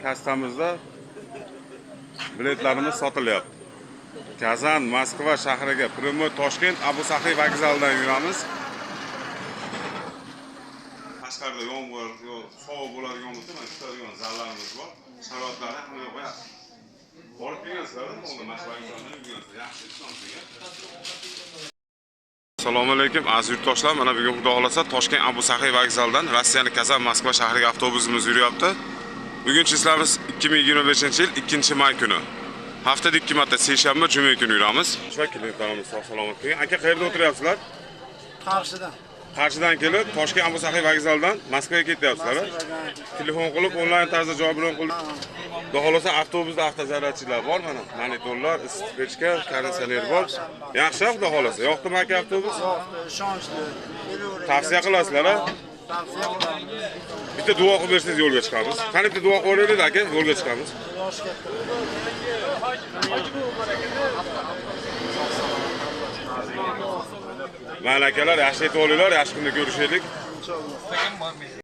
Kassamizda biletlarimiz sotilyapti. Kazan, Moskva shahriga прямой Toshkent Abu Saxiy vokzalidan yuramiz. Tashqarida yomg'ir yo sovuq bo'ladigan bo'lsa, mana kutadigan zallarimiz bor. Sharoitlari hamma yo'q yaxshi. Borib kelgansizlar, oldin mana shu vokzaldan yurgansizlar. Yaxshi islom degan. Assalomu alaykum, aziz yurtdoshlar. Mana bugun, Xudo xolasa, Toshkent Abu Saxiy vokzalidan Rossiyani Kazan, Moskva shahriga avtobusimiz yuryapti. Bugun число miz 2025-yil 2-may kuni. Haftada 2 marta, seshanba, juma kuni yuramiz. Shu klientlarimiz sog' salomat kelgan. Aka, qayerda o'tiryapsizlar? Qarshidan. Qarshidan kelib, Toshkent Abu Saxiy vokzalidan Moskvaga ketyapsizlar. Telefon qilib, onlayn tarzda joy bilan qilib. Xudo xolasa, avtobusda автозарядчик lar bor mana. Monitorlar, issiq pechka, konditsioner bor. Yaxshi, Xudo xolasa. Yoqdimi, aka, avtobus? Yoqdi, ishonchli. Kelaveringlar. Tavsiya qilasizlar, a? Tavsiya qilamiz. Bitta duo qilib bersangiz, yo'lga chiqamiz. Qani, bitta duo qilib yuboraylik, aka, yo'lga chiqamiz. Yosh katta. Mayli, akalar, yaxshi yetib olinglar, yaxshi kunda ko'rishaylik. Inshaalloh.